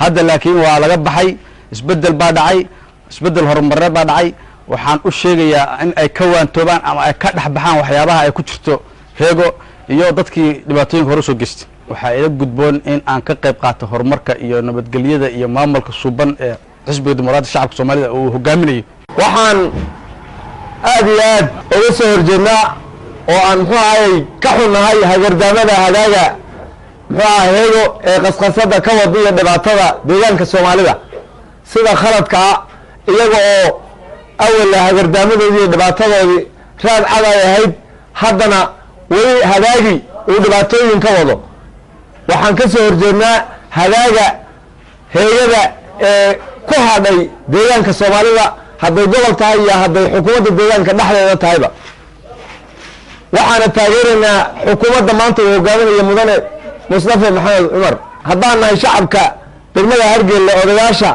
hadda laakiin waa laga baxay, isbeddel baa dhacay, isbeddel horumareed baa dhacay. Waxaan u sheegayaa in ay ka waantoobaan ama ay ka dhex baxaan waxyaabaha ay ku jirto Heego iyo dadkii dhibaatooyinka hore usoo geystay. Waxaa ila gudboon in aan ka qayb qaato horumarka iyo nabadgelyada iyo maamulka suuban ee Xisbiga Dimuqraadiga Shacabka Soomaalida uu hogaaminayo. Waxaan aad iyo aad uga soo horjeednaa oo aan muxuu ahayy ka xunnahay hagardaamada hadaaga muxuu aha Heego ee qasqasada ka wada iyo dhibaatada deegaanka Soomaalida sida khaladkaa, iyaga oo awalla hagardaamadoodii iyo dhibaatadoodii raad cad ay ahayd, haddana weli hadaagi uu dhibaatooyin ka wado. Waxaan ka soo horjeednaa hadaaga Heegada ee ku hadhay deegaanka Soomaalida, hadday gobol tahay iyo hadday xukuumadda deegaanka dhexdeeda tahayba. Waxaana taageeraynaa xukuumadda maanta uu hogaaminayo Mudane Mustafa Maxamed Cumar. Haddaan nahay shacabka degmada Hargeylle, odayaasha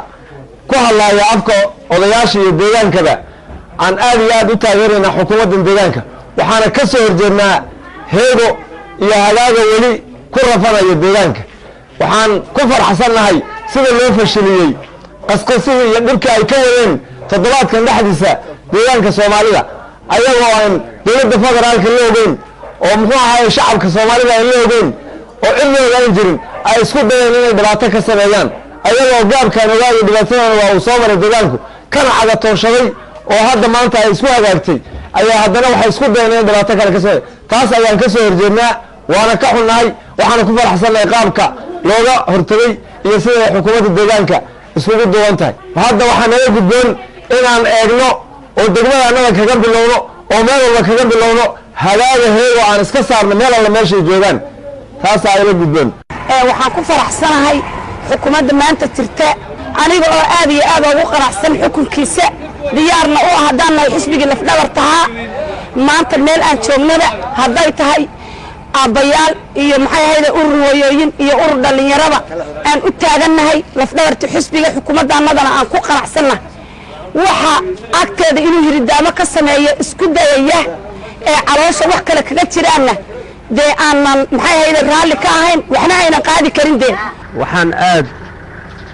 ku hadlaaya afka odayaasha iyo deegaankaba, aan aad iyo aad u taageeraynaa xukuumaddan deegaanka. Waxaana ka soo horjeednaa Heego iyo hadaaga weli ku rafanayo deegaanka. Waxaan ku farxsannahay sida loo fashiliyey Qasqasihii iyo dhibka ay ka wadeen toddobaadkan dhexdiisa deegaanka Soomaalida, ayagoo aan dowladda federaalka la ogeyn oo muxuu ahaye shacabka Soomaalida aan la ogeyn oo cidna ogaan jirin, ay isku dayeen inay dhibaato ka sameeyaan, ayagoo gaabkaan ogaaya dhibaatadan waa uu soo maray deegaanku kana cagatooshaday oo hadda maanta ay isku hagaagtay, ayaa haddana waxay isku dayeen inay dhibaato kale ka sameeyaan. Taas ayaan ka soo horjeednaa, waana ka xunnahay, waxaana ku faraxsannahay qaabka looga hortagay iyo siday xukuumadda deegaanka iskugu duwan tahay. Hadda waxaa naga gudboon inaan eegno oo degmada annaga kaga bilowno oo meel walba kaga bilowno hagaaga Heego, aan iska saarno meel alla meeshay joogaan. Taasaa ila gudboon. Waxaan ku faraxsanahay xukuumadda maanta jirta, aniga oo aad iyo aad ugu qanacsan xukunkiisa, diyaarna u ah haddaan nahay xisbigii lafdhabartahaa. Maanta meel aan joognaba hadday tahay aabbayaal iyo maxay ahayde urur hooyooyin iyo urur dhallinyaraba aan u taagannahay lafdhabarta xisbiga, xukuumaddaannadana aan ku qanacsannahay. Waxa agteeda inuu hiridaamo ka sameeyo isku dayaya ee caloosha wax kale kaga jiraanna dee aanan maxay ahayde raalli ka ahayn, waxna aynan qaadi karin dee. Waxaan aad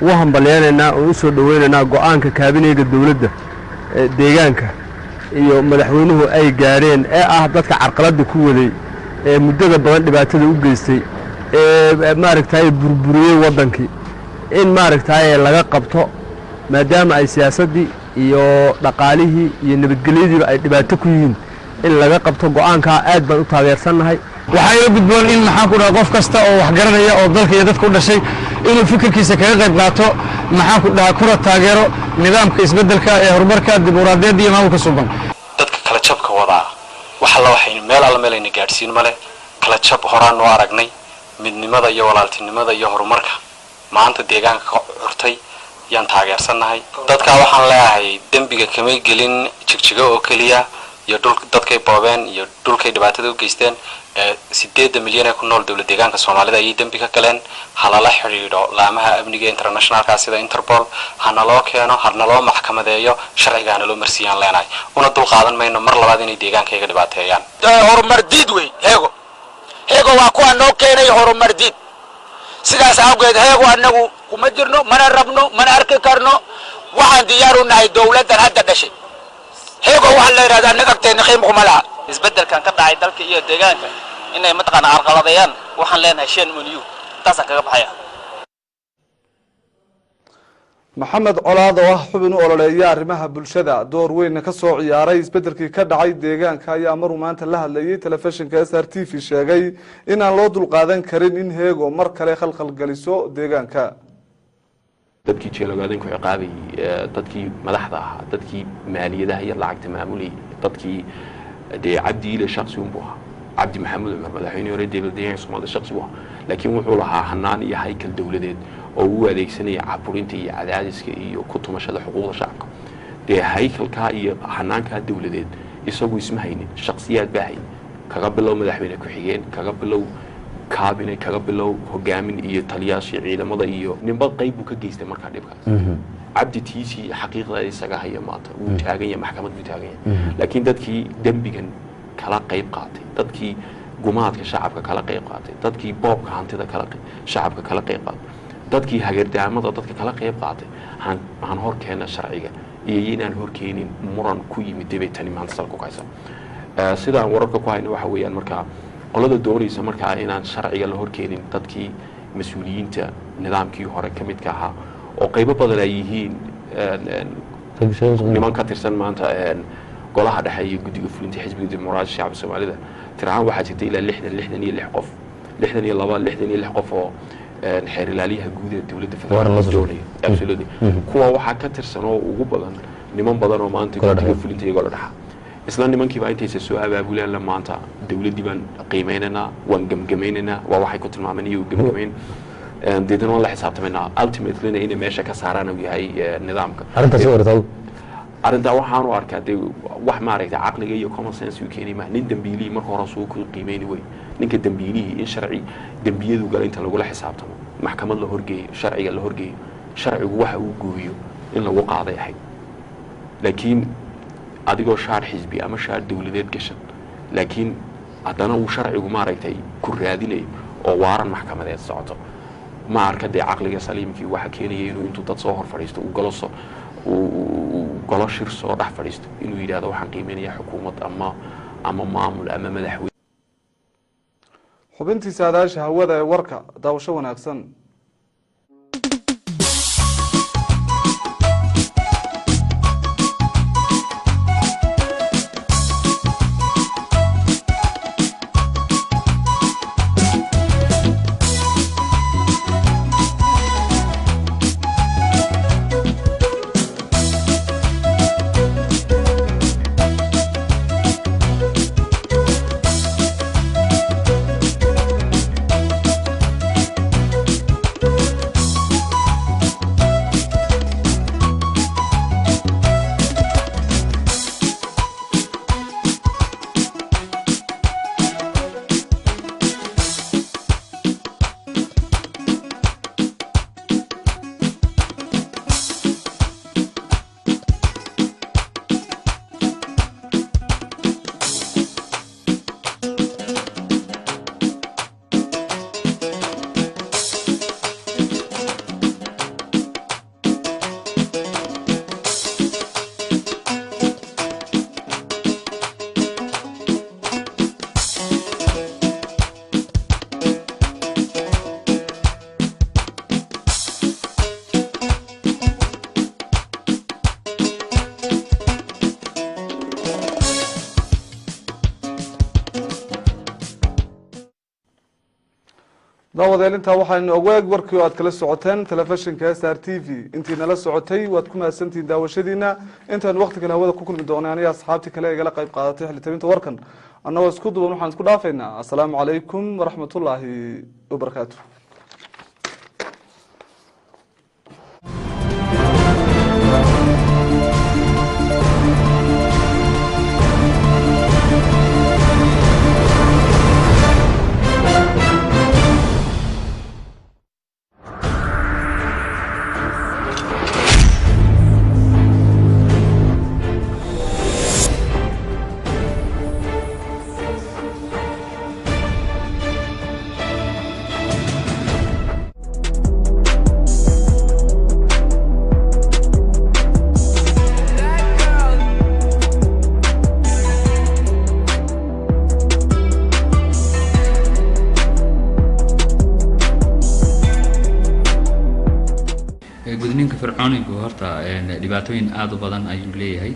u hambalyaynaynaa oo u soo dhoweynaynaa go'aanka kaabineyga dowladda ee deegaanka iyo madaxweynuhu ay gaadheen ee ah dadka carqaladda ku waday ee muddada badan dhibaatada u geystay ee maaragtay burburiyey waddankii in maaragtay laga qabto, maadaama ay siyaasaddii iyo dhaqaalihii iyo nabadgelyadiiba ay dhibaato ku yihiin, in laga qabto. Go'aankaa aad baan u taageersannahay. Waxaa ila gudboon in maxaan ku dhaha qof kasta oo wax garanaya oo dalka iyo dadka u dhashay inuu fikirkiisa kaga qayb qaato, maxaan ku dhahaa, kuna taageero nidaamka isbeddelka ee horumarka, dimuqraadiyadda iyo maamulka suuban. Dadka kala jabka wadaa wax alla waxaynu meel alla meel ayna gaadhsiin male. Kala jab horaan noo aragnay. Midnimada iyo walaaltinimada iyo horumarka maanta deegaanka ka curtay yaan taageersannahay. Dadkaa waxaan leeyahay dembiga kamay gelin Jigjigo oo keliya iyo dhul dadkay boobeen iyo dhulkay dhibaatada u geysteen ee 8 milyan ee ku nool dowlad deegaanka Soomaalida ayay dembi ka galeen. Halala xidhiidho laamaha amniga internationalka sida Interpol, hanaloo keeno, hanaloo maxkamadeeyo, sharciga hanaloo marsiiyaan leenahay. Una dul qaadan mayno mar labaad inay deegaankayga dhibaateeyaan. Horumar diid wey Heego. Heego waa kuwa noo keenay horumar diid. Sidaas awgeed Heego annagu kuma jirno, mana rabno, mana arki karno. Waxaan diyaar u nahay dowladdan hadda dhashay. Heego waxaa la yidhahdaa annaga agteena qiim kuma laha. Isbeddelkan ka dhacay dalka iyo deegaanka inay mataqaana carqaladeeyaan waxaan leenahay shame on you. Intaasaan kaga baxaya. Maxamed Colaad oo ah xubin u ololeeya arrimaha bulshada, door weynna ka soo ciyaaray isbeddelkii ka dhacay deegaanka, ayaa maruu maanta la hadlayay telefishinka SR TV sheegay inaan loo dulqaadan karin in Heego mar kale khalkhal geliso deegaanka. Dadkii jeelogaadan ku ciqaabayay, dadkii madaxda ahaa, dadkii maaliyadaha iyo lacagta maamulayay, dadkii dee Cabdi Ile shaksi unbuu ahaa. Cabdi Maxamuud Cumar, madaxweynihii hore dowladda deegaanka Soomaalida, shaksi buu ahaa, laakiin wuxuu lahaa hanaan iyo haykal dowladeed oo uu adeegsanaya caburinta iyo cadaadiska iyo ku tumashada xuquuqda shacabka. Dee haykalkaa iyo hanaankaa dowladeed isagu isma haynin, shaksiyaad baa hay. Kaga bilow madaxweyne ku-xigeen, kaga bilow kaabine, kaga bilow hogaamin iyo taliyaashii ciidamada iyo ninba qayb buu ka geystay. Markaa dhibkaas Cabdi tiisii xaqiiqda isaga haya, maanta wuu taagan yahay, maxkamad buu taagan yahay, laakiin dadkii dembigan kala qayb qaatay, dadkii gumaadka shacabka kala qayb qaatay, dadkii boobka hantida kala shacabka kala qayb qaatay, dadkii hagardaamada dadka kala qayb qaatay, han hor keena sharciga iyo inaan hor keenin muran ku yimid debay tani maanta salka ku haysa. Sidaan wararka ku hayna waxa weeyaan markaa qolada doonaysa markaa inaan sharciga la horkeenin dadkii mas-uuliyiinta nidaamkii hore ka midka ahaa oo qaybo badan ay yihiin niman ka tirsan maanta golaha dhexe iyo guddiga fulinta Xisbiga Dimuqraadiga Shacabka Soomaalida. Tir ahaan waxaa jirta ilaa 60, 66 qof, 62, 66 qof oo xeer ilaaliyaha guud ee dowladda federaalka doonaya. Absolutely, kuwa waxaa ka tirsan oo ugu badan niman badan oo maanta guddiga fulinta iyo gola dhexa. Isla nimankiiba intaysa soo abaabulaan la maanta dowladdii baan qiimeynaynaa, waan gemgemaynaynaa, waa waxay ku tilmaameen iyagu gemgemayn, deedna waan la xisaabtamaynaa, ultimatelyna inay meesha ka saaraan uu yahay nidaamka. Arrintaasi wartaadu? Arrintaa waxaan u arkaa dee wax maaragtay caqliga iyo common sense uu keenay maaha. Nin dembiilihii marka hore suu ku qiimeyni wey. Ninka dembiilihii in sharci dembiyadu gala inta lagula xisaabtamo, maxkamad la horgeeyo, sharciga la horgeeyo, sharcigu waxa uu gooyo in lagu qaaday ahayd. Laakiin adigoo shaar xisbi ama shaar dowladeed gashan, laakiin haddana uu sharcigu maaragtay ku raadinayo oo waaran maxkamadeed socoto, Ma arka dee caqliga saliimkii waxa keenaya inuu intuu dad soo hor fadhiisto, uu golo soo uu golo shir soo dhex fadhiisto, inuu yidhahdo waxaan qiimeynaya xukuumad ama maamul ama madaxweyne. Xubintii saadaasha hawada ee warka, daawasho wanaagsan. Daawadayaal, intaa waxaynu ogu eeg warkii oo aad kala socoteen telefishinka SR TV. Intii nala socotay waad ku mahadsantihiin daawashadiina. Intaan waqti kale hawada ku kulmi doonay, aniga asxaabtii kale igala qayb qaadatay xilitabinta warkan, annagoo isku duban waxaan isku dhaafaynaa assalaamu calaykum waraxmatullaahi wabarakaatu. Gudniinka fircoonigu horta dhibaatooyin aada u badan ayuu leeyahay.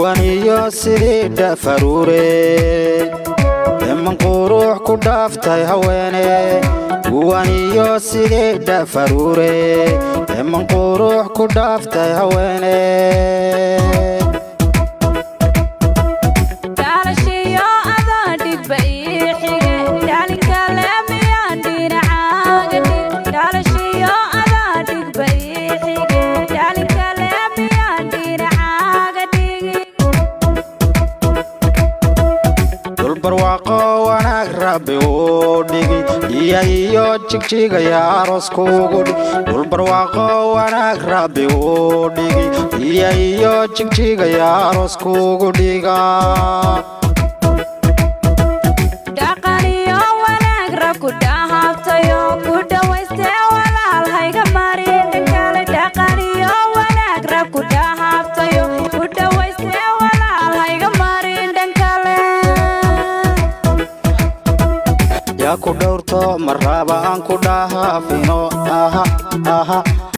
Waniyo sidii dhafaruure iman qurux ku dhaaftay haweene, waniyo sidii dhafaruure iman qurux ku dhaaftay haweene. Dhaalashiyo adaa dhigba ii xige, dhaalinka miyaan dhinacaaga dhig. Dhaalashiyo adaa dhigba ii xige, dhaalinka miyaan dhinacaaga dhigi. Dhulbarwaaqo wanaag rabbi uu dhigi iya iyo jigjigaya aroos kugu dhig. Dhulbarwaaqo wanaag rabbi uu dhigi iya iyo jigjigaya aroos kugu dhiga. Dhaqaniyo wanaag rab ku dhahabtayo ku dhawaystee, walaal hayga marin dhankale. Dhaqaniyo wanaag rab ku dhaha Marraba aan ku dhaafino.